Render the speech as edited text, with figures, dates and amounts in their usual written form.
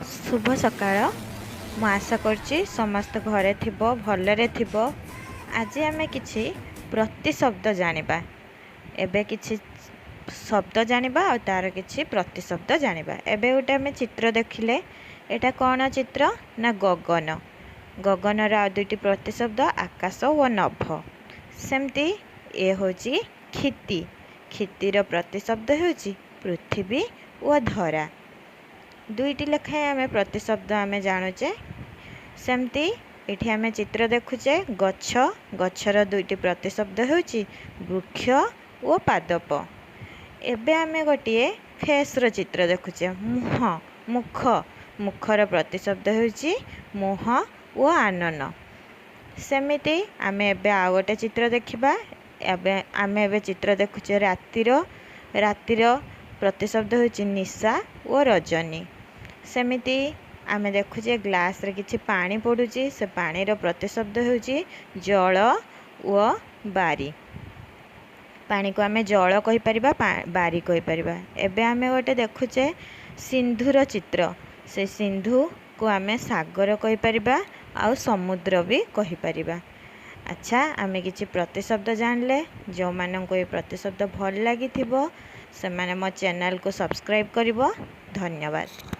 ଶୁଭ ସକାଳ। ମୁଁ ଆଶା କରୁଛି ସମସ୍ତେ ଘରେ ଥିବ, ଭଲରେ ଥିବ। ଆଜି ଆମେ କିଛି ପ୍ରତିଶବ୍ଦ ଜାଣିବା। ଏବେ କିଛି ଶବ୍ଦ ଜାଣିବା ଆଉ ତା'ର କିଛି ପ୍ରତିଶବ୍ଦ ଜାଣିବା। ଏବେ ଗୋଟେ ଆମେ ଚିତ୍ର ଦେଖିଲେ, ଏଇଟା କ'ଣ ଚିତ୍ର ନା ଗଗନ। ଗଗନର ଆଉ ଦୁଇଟି ପ୍ରତିଶବ୍ଦ ଆକାଶ ଓ ନଭ। ସେମିତି ଏ ହେଉଛି କ୍ଷିତି। କ୍ଷିତିର ପ୍ରତିଶବ୍ଦ ହେଉଛି ପୃଥିବୀ ଓ ଧରା। ଦୁଇଟି ଲେଖାଏଁ ଆମେ ପ୍ରତିଶବ୍ଦ ଆମେ ଜାଣୁଛେ। ସେମିତି ଏଠି ଆମେ ଚିତ୍ର ଦେଖୁଛେ ଗଛ। ଗଛର ଦୁଇଟି ପ୍ରତିଶବ୍ଦ ହେଉଛି ବୃକ୍ଷ ଓ ପାଦପ। ଏବେ ଆମେ ଗୋଟିଏ ଫେସ୍ର ଚିତ୍ର ଦେଖୁଛେ, ମୁହଁ, ମୁଖ। ମୁଖର ପ୍ରତିଶବ୍ଦ ହେଉଛି ମୁହଁ ଓ ଆନନ। ସେମିତି ଆମେ ଏବେ ଆଉ ଗୋଟେ ଚିତ୍ର ଦେଖିବା। ଏବେ ଆମେ ଏବେ ଚିତ୍ର ଦେଖୁଛେ ରାତିର। ରାତିର ପ୍ରତିଶବ୍ଦ ହେଉଛି ନିଶା ଓ ରଜନୀ। ସେମିତି ଆମେ ଦେଖୁଛେ ଗ୍ଲାସ୍ରେ କିଛି ପାଣି ପଡ଼ୁଛି, ସେ ପାଣିର ପ୍ରତିଶବ୍ଦ ହେଉଛି ଜଳ ଓ ବାରି। ପାଣିକୁ ଆମେ ଜଳ କହିପାରିବା, ବାରି କହିପାରିବା। ଏବେ ଆମେ ଗୋଟେ ଦେଖୁଛେ ସିନ୍ଧୁର ଚିତ୍ର। ସେ ସିନ୍ଧୁକୁ ଆମେ ସାଗର କହିପାରିବା ଆଉ ସମୁଦ୍ର ବି କହିପାରିବା। ଆଚ୍ଛା, ଆମେ କିଛି ପ୍ରତିଶବ୍ଦ ଜାଣିଲେ। ଯେଉଁମାନଙ୍କୁ ଏ ପ୍ରତିଶବ୍ଦ ଭଲ ଲାଗିଥିବ, ସେମାନେ ମୋ ଚ୍ୟାନେଲକୁ ସବସ୍କ୍ରାଇବ୍ କରିବ। ଧନ୍ୟବାଦ।